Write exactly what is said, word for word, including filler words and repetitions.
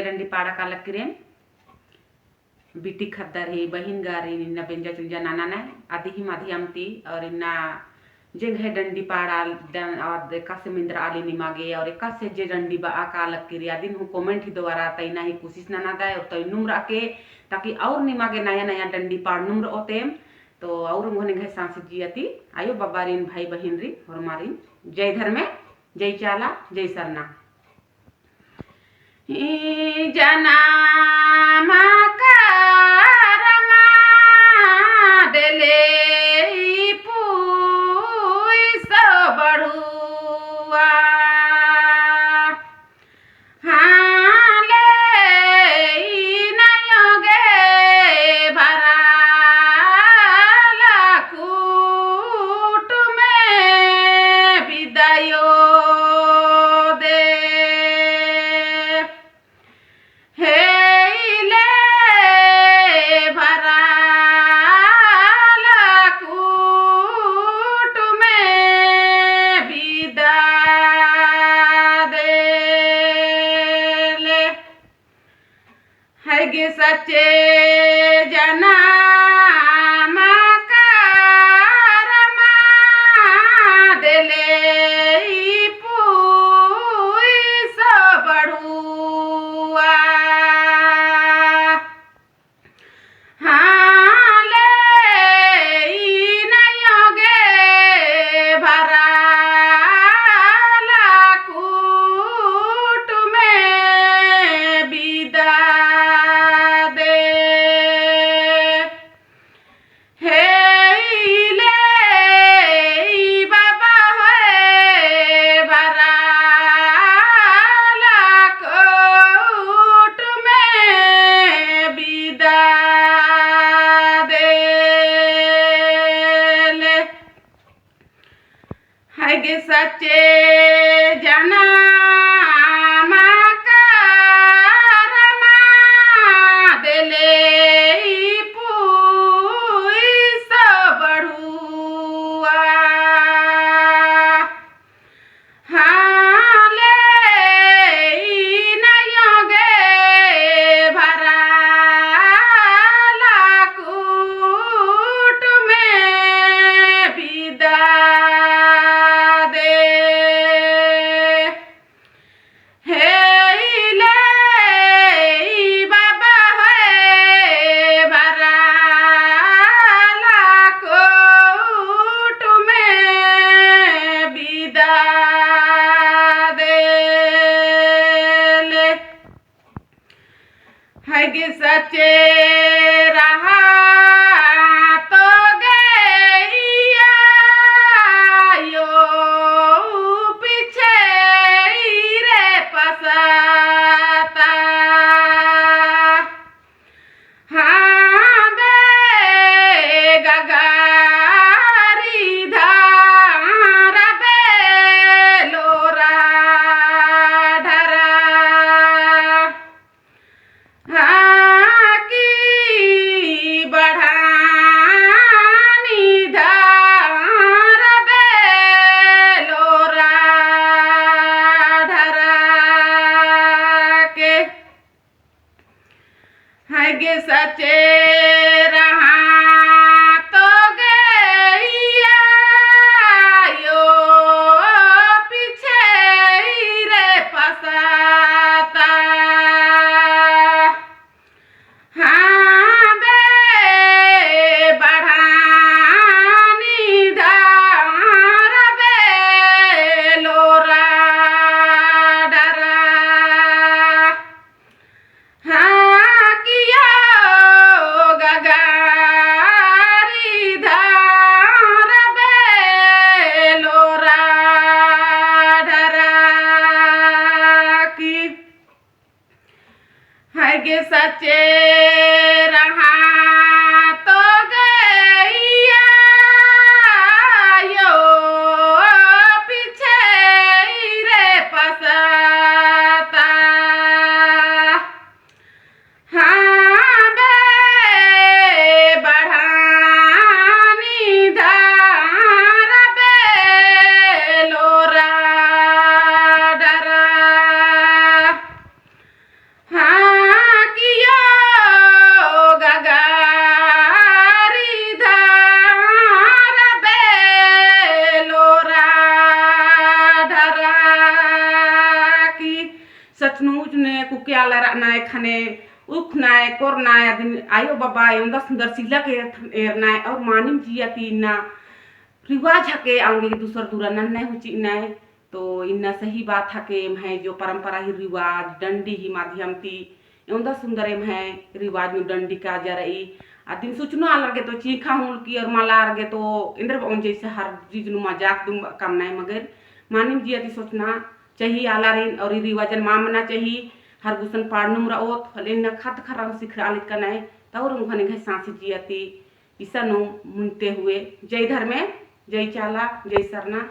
डंडी पाड़ा का लक्किरेम। बिटी ख़द्दर ही, बहिन गारी, इन्ना बेंजा चुंजा नना नय, अदिही माध्यम ती, और इन्ना जेंग्है डंडी पाड़ा दन, और एकासे मिंद्रा आली निमा गे, और एकासे जे डंडी बआ का लक्किरी, अदिन हूँ comment ही द्वारा तइना ही कोशिश नना दय, और तइनुम रअके, ताकि और निमा गे नया नया डंडी पाड़नुम रओतेम। तो और उंगोने घै सांस जिया ती, आयो बाबारिन, भाई बहिनरिन, होरमारिन, जय धर्मे, जय चाला, जय सरना। ई जनमा करमा देले ई पुइस बढ़ुआ। हाँ ले ई नयो गे भराला कूट में बिदायो दे। हेइले भराला कूट में बिदा देले। है गे सच्चे जनमा करमा देले ई पुइस बढ़ुआ। हाँ ले ई नयो गे भराला कूट में बिदा दे। हेइले ई बाबा होए भराला कूट में बिदा देले। है गे सच्चे जनमा करमा देले ई पुइस बढ़ुआ। हाँ ले ई नयो गे भराला कूट में बिदा दे। हेइले ई बाबा होए भराला कूट में बिदा देले। है गे सच्चे रहा तो गइया यो पीछे रे पसाता। हाँ बे गगारी धारा बे लोरा ढरा। हाँ की बढ़ानी धारा बे लोरा ढरा के। है गे सच्चे रहा तो गइया यो पीछे रे पसाता। हाँ बे बढ़ानी धारा बे लोरा ढरा। हाँ कियो गगारी धारा बे लोरा ढरा की। है गे सच्चे रहा तो गइया यो पीछे रे पसाता। हाँ बे बढ़ानी धारा बे लोरा ढरा। हाँ के आलर रअनय, ख़ने उखनय, कोरनय, अदिन आयो बाबा एवंदा सुंदर सिला के एरनय, और मानिम जिया ती इन्ना रिवाज हके, आंगे दूसर दूरा नन्नय हुचिनय। तो इन्ना सही बात हके, एम्है जो परंपरा ही रिवाज, डंडी ही माध्यम ती एवंदा सुंदर एम्है रिवाज नू डंडी काजा रई। अदिन सोचनो आलर गे तो चींख़ा हुलकी और मला आर गे तो एन्देर बओन जैसे हर चीज नू मजाक दुम कमनय, मगर मानिम जिया ती सोचना चाही आलारिन और ई रिवाजन मा मना चाही। हर गुसन पाड़नुम रओत, होले इन्ना ख़द्द ख़र्रन सिखरआ लिक्कनय, तौर उंखन एंग्है सांसी जिया ती इसन नू मुनते हुए जय धर्मे, जय चाला, जय सरना।